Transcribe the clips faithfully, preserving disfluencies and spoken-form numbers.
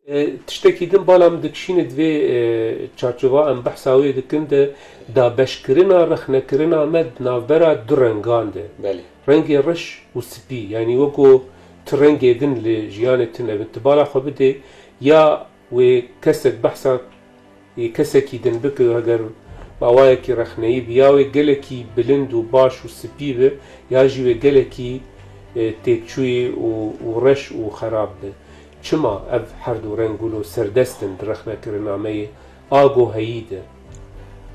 E, tiştekî din bala min dikişîne di vê, e, çarçova em behsa wê dikin de dabeşkirina rexnekirina me di navbera du rengan de. Belê. Rengê reş û spî, yanî weko tu rengê din li jiyanê tune bin. Tu bala xwe bidê, ya wê kesek behsa yê kesekî din bike, heger bi awayekî rexneyî bi, ya wê gelekî bilind û baş û spî bi, ya jî wê gelekî, e, têkçûyî û, û reş û xerab bi. Çima ev her du reng wilo serdest in di rexnekirina me yê agoheyî de?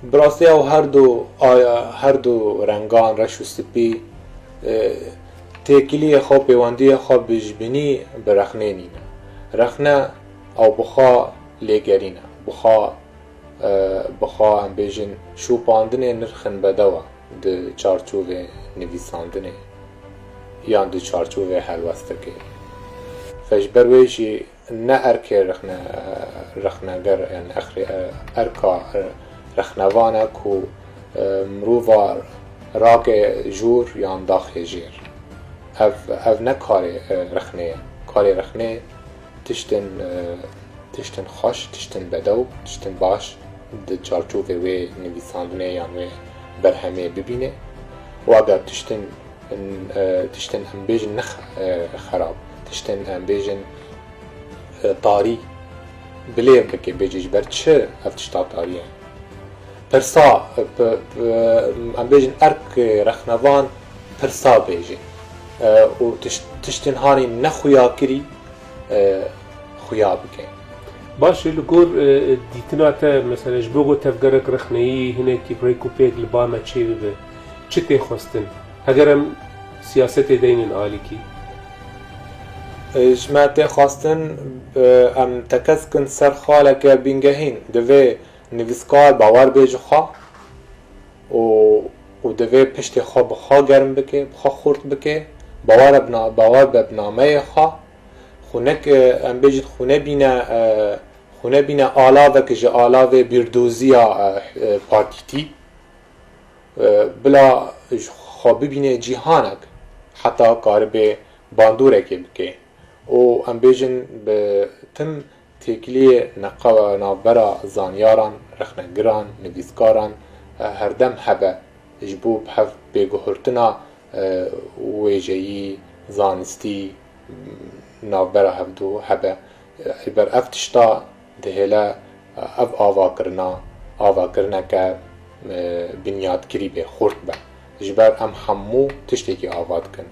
Bi rastî ew her du aya, her du rengan reş û spî, e, têkiliyê xwe, pêwendiyê xwe bi ji binî bi rexnê nîne. Rexne ew bi xwe lêgerîn e, bi xwe, e, bi xwe em bêjin şopandinê nirxin bedew e di çarçovê nivîsandinê yan di çarçovê helwestekê. Fe ji ber wê jî ne erkê rexne-, rexneger, yani exrê-, erka rexnevan e ku, e, mirova rake jûr yan daxê jêr. Ev, ev ne karê, e, rexnê ye. Karê rexnê tiştin, e, tiştin xweş, tiştin bedew, tiştin baş di çarçovê wê nivîsandinê yan wê berhemê bibîne. Û eger tiştin, e, tiştin em bêjin ne xe-, e, xerab, tiştin em bêjin, e, tarî bilêv bike, bêjî ji ber çi ev tişta tarî ye? Pirsa, e, p-, p-, em bêjin erk, e, rexnevan pirsa bêjê. E, û tiş-, tiştên hanî nexuyakirî, e, xuya bike. Baş e, li gor, e, dîtina te, mesela ji bo ku tevgerek rexneyî hinekî rêk û pêk li ba me çêbibe, çi tê xwestin? Heger em siyasetê deynin alîkî. E, ji me tê xwestin, e, em tekez kin ser xaleke bingehîn. Divê nivîskar bawer bê ji xwe û, û divê piştê xwe bi xwe germ bike, bi xwe xurt bike, bawer be bi na-, bawer be bi nameyê xwe. Xwe nek, e, em bêjin xwe nebîne, e, xwe nebîne alavek ji alavê bîrdoziya, e, e, partîtî. E, bila ji xwe bibîne cîhanek, heta karibe bandoreke bike. Û em bêjin bi tim têkiliyê neqe-, navbera zanyaran, rexnegiran, nivîskaran, e, herdem hebe ji bo bi hev pêguhurtina, e, wêjeyî, zanistî, navbera hevdu hebe. Ji ber ev tişta dihêle ev avakirina, avakirineke, e, binyadkirî be, xurt be. Ji ber em hemû tiştekî ava dikin.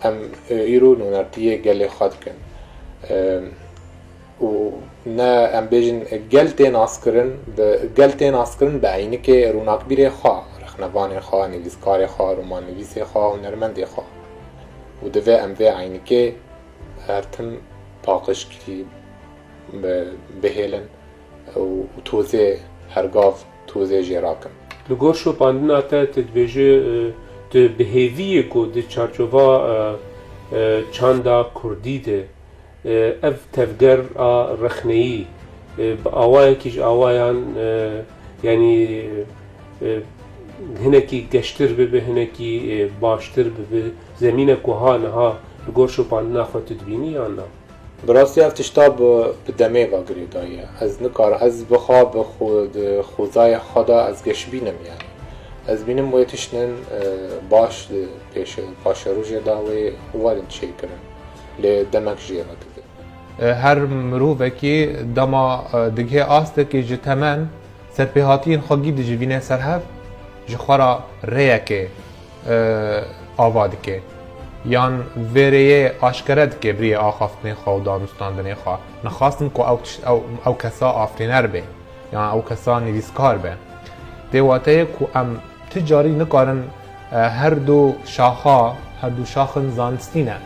Em, e, îro nûnertiyê gelê xwe dikin. E, û ne em bêjin gel tê naskirin, bi, gel tê naskirin bi eynikê rûnakbîrê xwe, rexnevanê xwe, nivîskarê xwe, romannivîsê xwe, hunermendê xwe. Û divê em vê eynikê her tim paqijkirî bi-, bihêlin û tozê her gav tozê jê rakin. Li gor şopandina te, tu dibêjî, e, tu bi hêvî yê ku di çarçova, e, e, çanda kurdî de, e, ev tevger a rexneyî, e, bi awayekî ji awayan, e, yanî, e, hinekî geştir bibe, hinekî, e, baştir bibe, zemînek ku ha niha li gor şopandina xwe tu dibînî yan na? Bi rastî ev tişta bi, bi demê ve girêdayî ye. Ez nikar-, ez bi xwe, bi xwe, di xwezayê xwe de ez geşbîn im yani. Ez bînim wê tiştin, e, baş di pêşe-, paşerojê de wê werin çêkirin. Lê demek jê re dibe. E, her mirovekî dema, e, digihê astekê ji temen, serpêhatiyên xwe gî dijivîne ser hev, ji xwe re rêyekê, e, ava dike. Yan vê rêyê aşkere dike bi rêyê axaftinê xwe û danûstandinê xwe. Nexwastin ku ew tişt-, ew, ew kesa afirîner be, yan ew kesa nivîskar be. Tê wateyê ku em ti carî nikarin, e, her du şaxa, her du şaxin zanistî ne.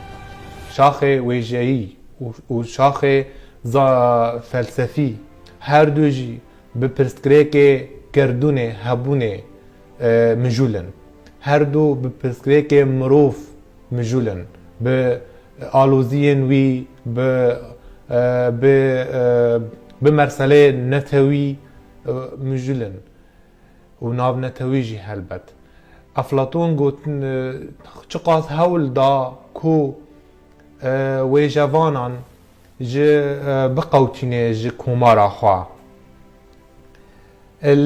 Şaxê wêjeyî û, û şaxê za-, felsefî, her du jî bi pirsgirêkê gerdûnê, hebûnê, e, mijûl in. Her du bi pirsgirêkê mirov mijûl in. Bi aloziyên wî, bi, e, bi, e, bi merselê netewî, e, mijûl in. Û navnetewî jî helbet. Eflatûn got, e, çiqas hewl da ku, e, wêjevanan ji, e, biqewtîne ji komara xwe.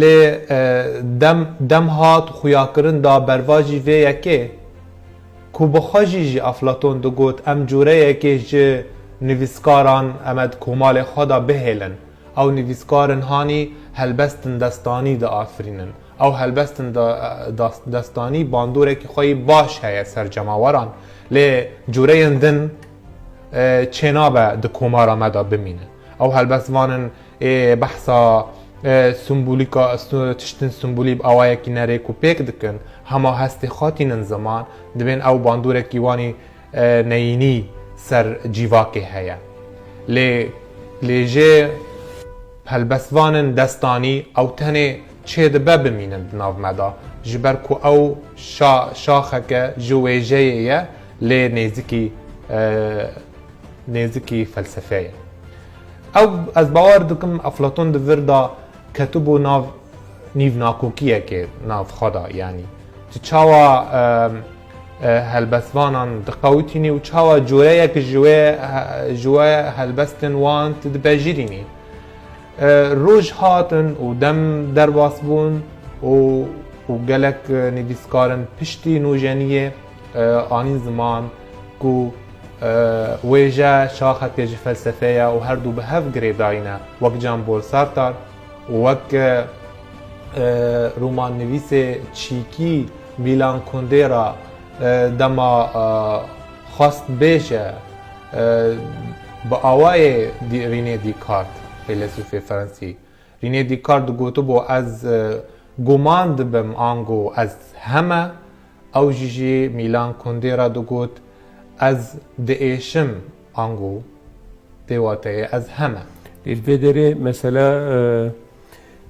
Lê, e, dem, dem hat xuyakirin da bervajî vê yekê ku bi xwe jî jî Eflaton digot, em cûreyekê ji nivîskaran em ê di komalê xwe de bihêlin. Ew nivîskarin hanî helbestin destanî diafirînin. Ew helbestin de-, das-, destanî bandoreke xwe yî baş heye ser cemaweran, lê cûreyên din, e, çênabe di komara me de bimînin. Ew helbestvanin ê behsa, e, simbolîka, su-, tiştin simbolî bi awayekî nerêk û pêk dikin, hema hestê xwe tînin ziman, dibên ew bandorekî wanî, e, neyînî ser cîvakê heye. Lê, lê jê helbestvanên destanî ew tenê çêdibe bimînin di nav me de, ji ber ku ew şa-, şaxeke ji wêjeyê ye, lê nêzikî, e, nêzikî felsefeyê. Ew, ez bawer dikim, Eflaton di vir de ketibû nav nîvnakokiyekê nav xwe de, yanî tu çawa, e, e, helbestvanan diqewitînî û çawa coreyek ji wê, e, ji wê helbestên wan tu dibejirînî. E, roj hatin û dem derbas bûn û, û gelek, e, nivîskarin piştî nûjeniyê, e, anîn ziman ku, e, wêje şaxekê ji felsefê ye û her du bi hev girêdayî ne, wek Jean-Paul Sartre û wek, e, e, romannivîsê çîkî Milan Kundera, e, dema, e, xwest bêje, e, bi awayê Di-, René Descartes, feylesûfê Fransî. René Descartes digotibû, ez, e, guman dibim, ango ez heme, ew jî jî Milan Kundera digot, ez diêşim, ango dê wateyê ez heme. Lê li vê derê mesela,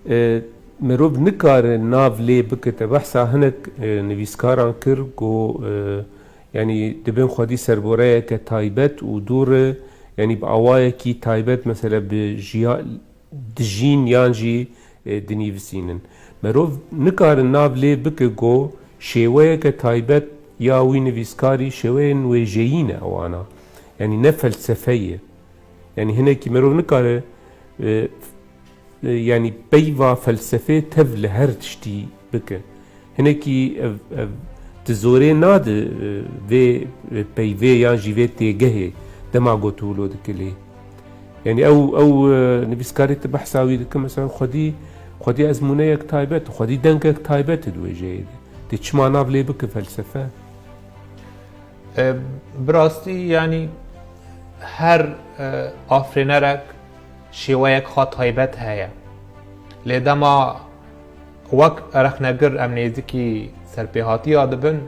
e, e, mirov nikare nav lê bike. Te behsa hinek, e, nivîskaran kir ku, e, yanî dibin xwedî serboreyeke taybet û dûr e, yanî bi awayekî taybet mesela bi jiya-, dijîn yan jî, e, dinivîsînin. Merov nikare nav lê bike ku şêweyeke taybet ya wî nivîskarî şêweyên wêjeyî ne ewana. Yanî ne felsefe ye. Yanî hinekî merov nikare, e, f-, e, yanî peyva felsefê tev li her tiştî bike. Hinekî ev, ev di zorê nadi, e, vê, e, peyvê yan jî vê têgehê dema ku tu wilo dikilî. Yanî ew, ew, e, nivîskarê tu behsa wî dike, mesela xwedî, xwedî ezmûneyek taybet, xwedî dengek taybet di wêjeyê de. Tê çima nav lê bike felsefe? E, bi rastî, yanî her, e, afirênerek şêweyek xwe taybet heye. Lê dema wek rexnegir em nêzikî serpêhatiya dibin,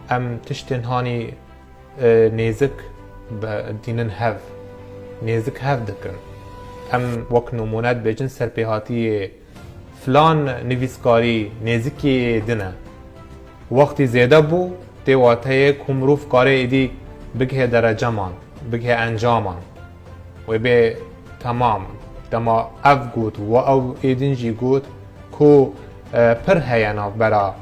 em tiştên hanî, e, nêzik bi-, dînin hev, nêzik hev dikin. Em wek nimûne dibêjin serpêhatiyê filan nivîskarî nêzikî din e. Wextî zêde bû, tê wateyê ku mirov kare êdî bigihê dereceman, bigihê encaman. Wê bê temam. Dema ev got, we ew ê din jî got ku, e, pir heye navbera,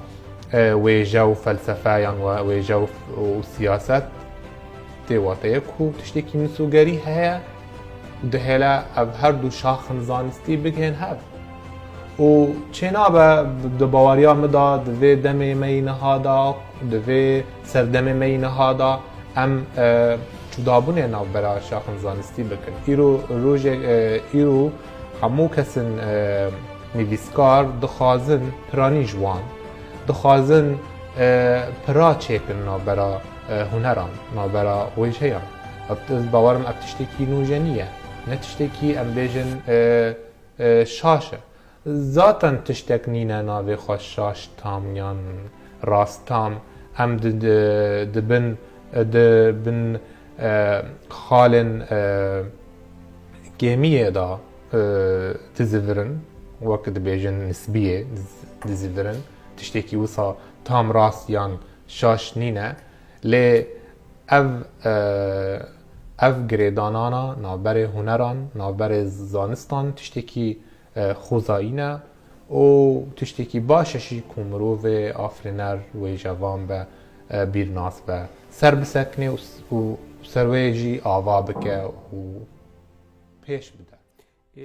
e, wêje û felsefe yan we wêje û, û siyaset. Tê wateyê ku tiştekî misogerî heye, dihêle ev her du şaxin zanistî bigihên hev. Û çênabe di baweriya min de, di vê demê me yî niha de, di vê serdemê me yî niha de em, e, cudabûnê navbera şaxin zanistî bikin. Îro rojek, e, îro hemû kesin, e, nivîskar dixwazin piranî ji wan, dixwazin, e, pira çêkin navbera, e, huneran, navbera wêjeyan. Ev, ez bawerim ev tiştekî nûjenî ye. Ne tiştekî em bêjin, e, e, şaş e. Zaten tiştek nîne navê xwe şaş tam yan rast tam. Em di, di, di bin, di bin, e, xalên, e, kêmiyê de, e, dizivirin, wek dibêjin nisbiyê diz-, dizivirin. Tiştekî wisa tam rast yan şaş nîne. Lê ev, e, ev girêdanana navberê huneran, navberê zanistan tiştekî, e, xwezayî ne û tiştekî baş e jî ku mirovê afirîner wêjevan be, e, bîrnas be, ser bisekine û s-, û ser wê jî ava bike û pêş bide. E,